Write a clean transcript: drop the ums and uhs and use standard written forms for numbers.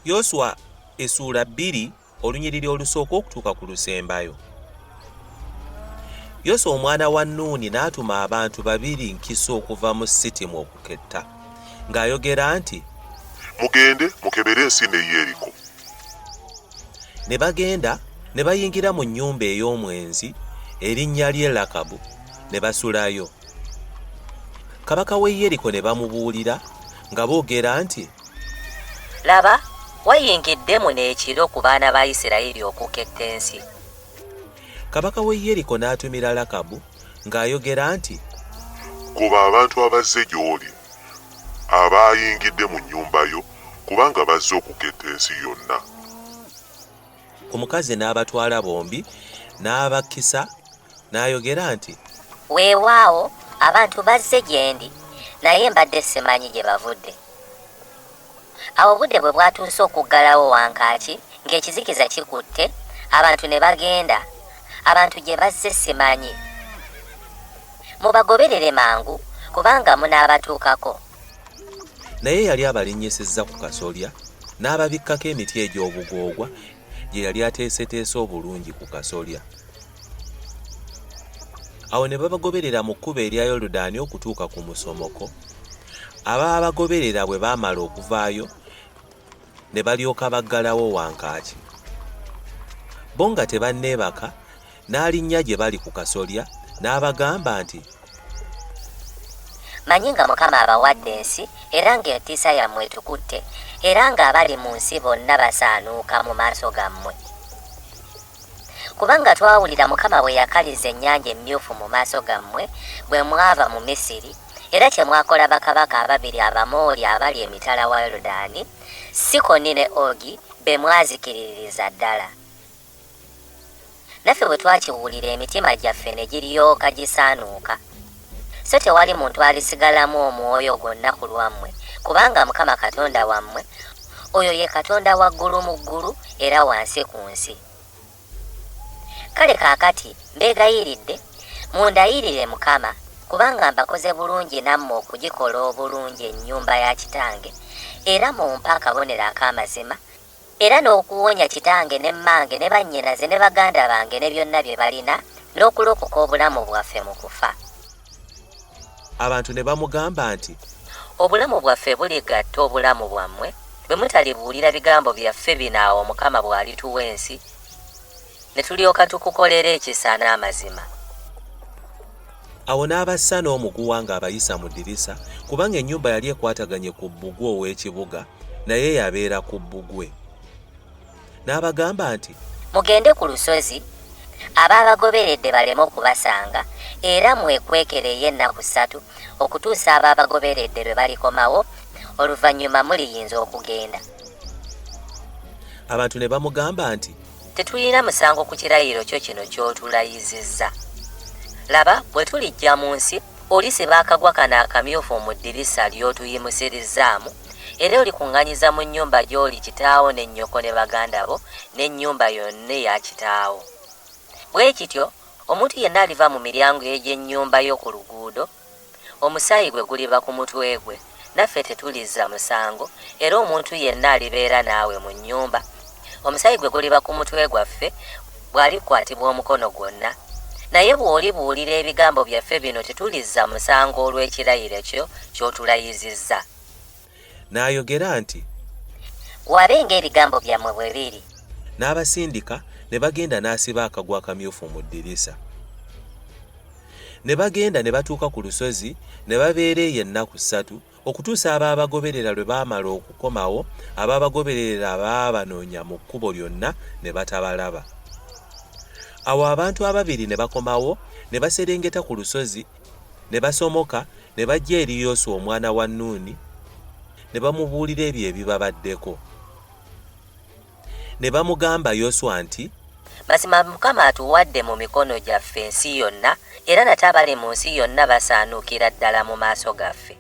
Yoswa essuula bbiri olunyiriri olusooka okutuuka ku lusembayo. Yoswa omwana wa Nuuni n'atuma abantu babiri nkiso okuva mu Sitimu okuketta, ng'ayogera nti, Mugende mukebere ensi ne Yeriko. Ne bagenda ne bayingira mu nnyumba ey'omwenzi erinnya lye Lakabu ne basulayo. Kabaka w'e Yeriko ne bamubuulira nga boogera nti, Laba, wayingidde muno ekiro ku baana ba Isirayiri okuketta ensi. Kabaka w'e Yeriko n'atumira Lakabu ng'ayogera nti, Goba abantu abazze gy'oli, abayingidde mu nnyumba yo, kubanga bazze okuketta ensi yonna. Omukazi n'abatwala bombi n'abakkisa n'ayogera nti, Weewaawo abantu bazze gye ndi, naye mbadde simanyi gye bavudde. Awo obudde bwe bwatuuse okuggalawo wankaaki, ng'ekizikiza kikutte, abantu ne bagenda, abantu gye bazze simanyi. Mubagoberere mangu, kubanga munaabatuukako. Naye yali abalinnyisizza ku kasolya, n'ababikkako emiti egy'obugoogwa gye yali ateeseteese obulungi ku kasolya. Awo ne babagoberera mu kkubo erya Yoludaani okutuuka ku musomoko. Abaabagoberera bwe baamala okuvaayo, ne balyoka baggalawo wankaaki. Bo nga tebanneebaka, n'alinnya gye bali ku kasolya, n'abagamba nti, Manyi nga Mukama abawadde ensi, era ng'entiisa yammwe etukutte, era ng'abali mu nsi bonna basaanuuka mu maaso gammwe. Kubanga twawulira Mukama bwe yakaliza Ennyanja Emmyufu mu maaso gammwe bwe mwava mu Misiri, era kye mwakola bakabaka ababiri Abamooli abali emitala wa Yoludaani, Sikoni ne Ogi, be mwazikiririza ddala. Naffe bwe twakiwulira emitima gyaffe ne giryoka gisaanuuka. So tewali muntu alisigalamu omwoyo gwonna ku lwammwe, kubanga Mukama Katonda wammwe, oyo ye Katonda waggulu mu ggulu era wansi ku nsi. Kale kaakati mbeegayiridde, mundayirire Mukama, kubanga mbakoze bulungi nammwe okugikola obulungi ennyumba ya kitange, era mumpe akabonero ak'amazima, Era n'okuwonya kitange ne mmange ne bannyinaze ne baganda bange ne byonna bye balina, n'okulokoka obulamu bwaffe mu kufa. Abantu ne bamugamba nti. Obulamu bwaffe buligatta obulamu bwammwe, bwe mutalibuulira bigambo byaffe bino awo Mukama bw'alituwa ensi, ne tulyoka tukukolera ekisa n'amazima. Awo n'abassa n'omuguwa ng'abayisa mu ddirisa, kubanga ennyumba yali ekwataganye ku bbugwe ow'ekibuga, naye yabeera ku bbugwe. N'abagamba nti. Mugende ku lusozi, abaabagoberedde baleme okubasanga, era mwekwekereyo ennaku ssatu, okutuusa abaabagoberedde lwe balikomawo, oluvannyuma muliyinza okugenda. Abantu ne bamugamba nti. Tetulina musango ku kirayiro kyo kino ky'otulayizizza. Laba, bwe tulijja mu nsi, olisiba akagwa kano akamyufu mu ddirisa ly'otuyimusirizzaamu, era olikuŋŋanyiza mu nnyumba gy'oli kitaawo ne nnyoko ne baganda bo n'ennyumba yonna eya kitaawo. Bwe kityo omuntu yenna aliva mu miryango egy'ennyumba yo ku luguudo, Omusaayi gwe guliba ku mutwe gwe, naffe tetulizza musango, era omuntu yenna alibeera naawe mu nnyumba, omusaayi gwe guliba ku mutwe gwaffe, bw'alikwatibwa omukono gwonna. Naye bw'olibuulira ebigambo byaffe bino tetulizza musango olw'ekirayiro kyo ky'otulayizizza. N'ayogera nti. Wabe ng'ebigambo byammwe bwe biri. N'abasindika ne bagenda n'asiba akagwa akamyufu mu ddirisa. Ne bagenda ne batuuka ku lusozi ne babeera eyo ennaku ssatu, okutuusa abaabagoberera lwe baamala okukomawo, abaabagoberera baabanoonya mu kkubo lyonna ne batabalaba. Awo abantu ababiri ne bakomawo ne baserengeta ku lusozi ne basomoka ne bajja eri Yoswa omwana wa Nuuni ne bamubuulira ebyo ebibabaddeko. Ne bamugamba Yoswa nti. Mazima Mukama atuwadde mu mikono gyaffe ensi yonna, era nate abali mu nsi yonna basaanuukira ddala mu maaso gaffe.